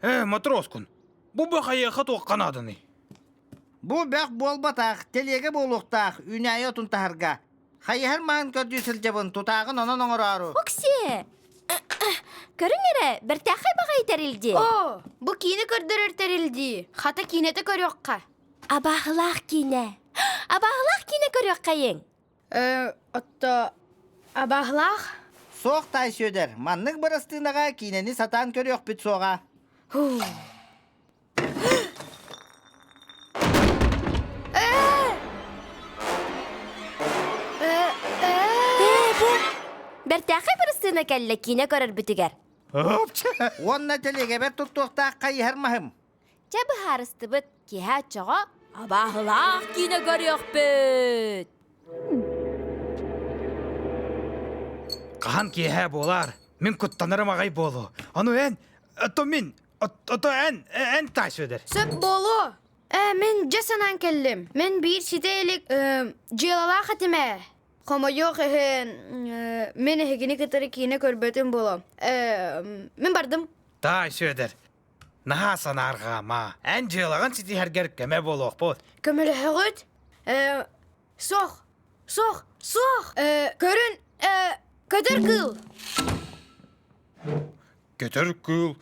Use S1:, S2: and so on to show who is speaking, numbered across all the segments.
S1: Ээ, матроскун, бу бахайыаха туохха нааданый?
S2: Бу бөх буолбатах, тэлиэгэ буолуохтаах, үүнээйи отун таһарга. Хайыһар маһын көрдүү сылдьабын, тутааҕын онон оҥороору.
S3: Оксиэ! Көрүҥ эрэ, бэртээхэй баҕайы тэрил дии.
S4: Оо, бу киинэ көрдөрөр тэрил дии. Хата киинэтэ көрүөххэ.
S3: Абааһылаах киинэ. Абааһылаах киинэ көрүөххэйиҥ.
S4: Э, отто абааһылаах?
S2: Суох, Таай Сүөдэр, маннык бырастыынаҕа киинэни сатаан көрүөхпүт суоҕа.
S3: Ээ, бу бэртээхэй бырастыына кэллэ киинэ көрөрбүтүгэр.
S2: Уонна тэлиэгэбэр туттуохтаах хайыһар маһым.
S3: Чэ быһаарыстыбыт, киэһэ оччоҕо абааһылаах киинэ көрүөхпүт.
S1: Хаһан киэһэ буолаар, мин куттанарым аҕай буолуо. Ону эн, то мин, ото эн, эн таай Сүөдэр.
S4: Сөп буолуо. Ээ, мин дьэ санаан кэллим. Мин биир ситэ илик дьыалалаах этим ээ. Хомойуох иһин, мин эһигини кытары киинэ көрбөтүм буолуо. Мин бардым.
S1: Таай Сүөдэр, наһаа санаарҕаама. Эн дьыалаҕын ситиһэргэр көмө буолуохпут.
S4: Көмөлөһөҕүт? Ээ, суох, суох, суох! Ээ, көрүн, ээ, көтөр кыыл!
S1: Көтөр кыыл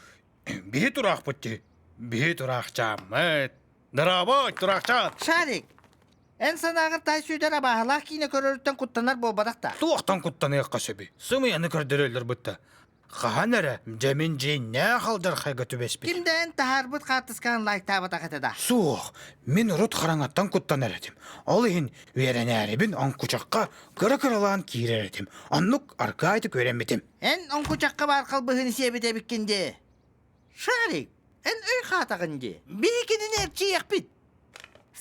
S1: биһи тураахпыт дии. Биһи тураахчааммыт. Дорообой, тураахчаан!
S2: Шарик, эн санааҕар таай сүүдэр абааһылаах киинэ көрөрүттэн куттанар буолбатах да?
S1: Туохтан куттаныахха сөбүй? Сымыйаны көрдөрөллөр бытта. Хаһан эрэ дьэмин дьиҥнээх алдьархайга түбэспит.
S2: Ким да эн таһаарбыт хаартыскаҕын лайктаабатах этэ да?
S1: Суох, мин урут хараҥаттан куттанар этим. Ол иһин үөрэнээрибин оҥкучахха кыра-кыралаан киирэр этим. Оннук аркаайтык үөрэммитим.
S2: Эн оҥкучахха баар халбыһыны сиэбит эбиккин дии. Шарик, эн өй хаатаҕын дии. Биһи кинини эрчийиэхпит.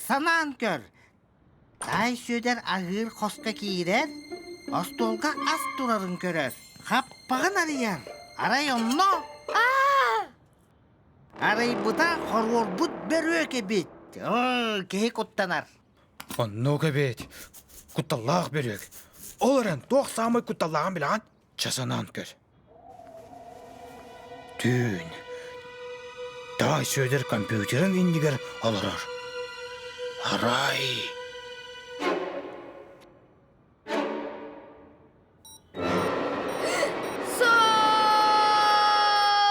S2: Санаан көр, Таай Сүөдэр аһыыр хоско киирэр, остуолга ас турарын көрөр, хаппаҕын арыйар. Арай онно арыйбыта хоруорбут бөрүөк эбит. Киһи куттанар.
S1: Оннук эбит. Кутталлаах бөрүөк. Ол эрэн туох саамай кутталлааҕын билэҕин? Чэ санаан көр. Түүн. Таай Сүөдэр компьютерын иннигэр олорор. Арай...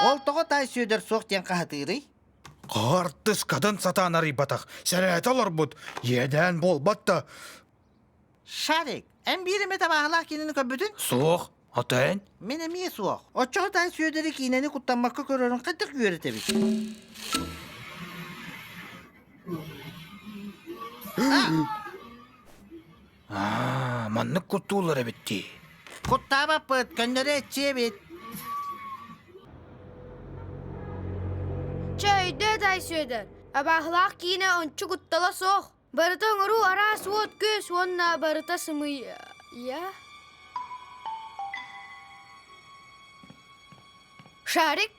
S2: Ол тоҕо Таай Сүөдэр суох диэн хаһытыырый?
S1: Хаартыскатын сатаан арыйбатах, сэрээтэ олорбут, иэдээн буолбат да.
S2: Шарик, эн биир эмэ табааһылаах киинэни көрбүтүн?
S1: Суох, ото эн?
S2: Мин эмиэ суох. Оччоҕо Таай Сүөдэри киинэни куттаммакка көрөрүн хайдах үөрэтэбит?
S1: Аа, маннык куттууллар эбит дии.
S2: Куттаабаппыт, көннөрү эччиэбит.
S4: Чэ, өйдөө Таай Сүөдэр, абааһылаах киинэ ончу куттала суох. Барыта оҥоруу араас уот-күөс уонна барыта сымыйа. Шарик,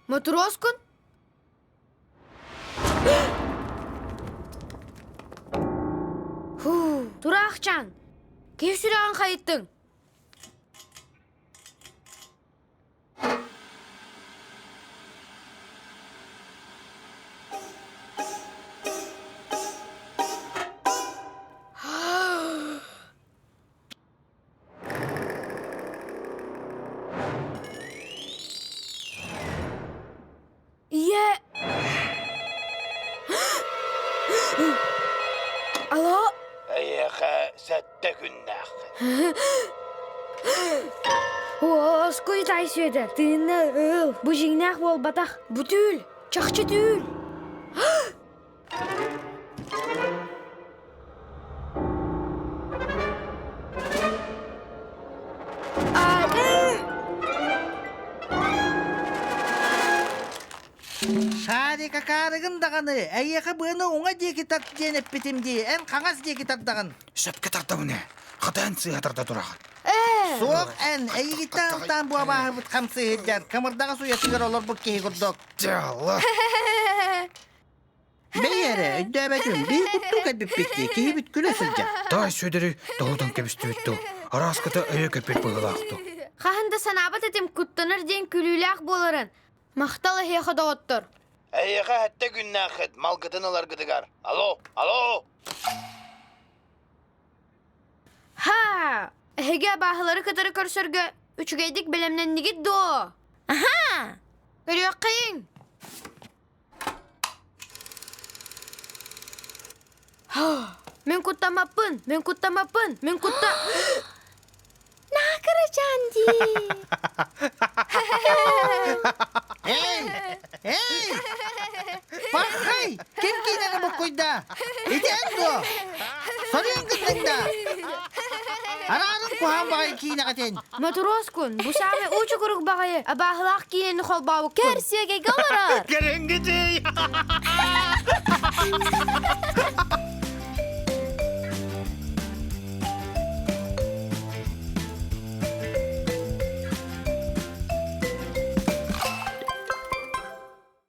S4: мотуруоскун? Фу, тураахчаан, киһи сүрэҕин хайыттыҥ. Ийэ! Алло?
S5: Эйиэхэ сэттэ күннээххин.
S4: Уоскуй Тай Сүөдэр, тыынна ыл, бу дьиҥнээх буолбатах, бу түүл, чахчы түүл.
S2: Шарик акаарыгын даҕаны, эйиэхэ быаны уҥа диэки тарт диэн эппитим дии, эн хаҥас диэки тардаҕын.
S1: Сөпкө тардабын ээ, хата эн сыыһа тарда тураҕын.
S2: Суох эн, эйигиттэн алтаан буобааһыбыт хамсыы сылдьар, кымырдаҕас уйатыгар олорбут киһи курдук.
S1: Дьалла.
S2: Бэйи эрэ, өйдөөбөтүм, биир курдук кэлбиппит дии, киһибит күлэ сылдьар.
S1: Таай Сүөдэри тоһутан кэбистибит дуу, арааската өйө көппүт быһыылаах дуу.
S4: Хаһан да санаабат этим куттанар диэн күлүүлээх буоларын. Махтал эһиэхэ доҕоттор.
S5: Эйиэхэ сэттэ күннээххит малгытын ыларгытыгар. Алло, алло!
S4: Ха! Эһиги абааһылары кытары көрсөргө үчүгэйдик бэлэмнэннигит дуо?
S3: Аха!
S4: Көрүөххэйиҥ! Мин куттаммаппын, мин куттаммаппын, мин кутта...
S3: Наакырачаан дии.
S2: Эй! Эй! Пахай! Ким киинэни буккуйда? Ити эн дуо? Соруйан гынныҥ да? Араанын куһаан баҕайы киинэҕитин.
S4: Матроскун, бу саамай уучукурук баҕайы абааһылаах киинэни холбообуккун.
S3: Көр, сүөгэйгэ олорор.
S1: Кэрэҥгитий!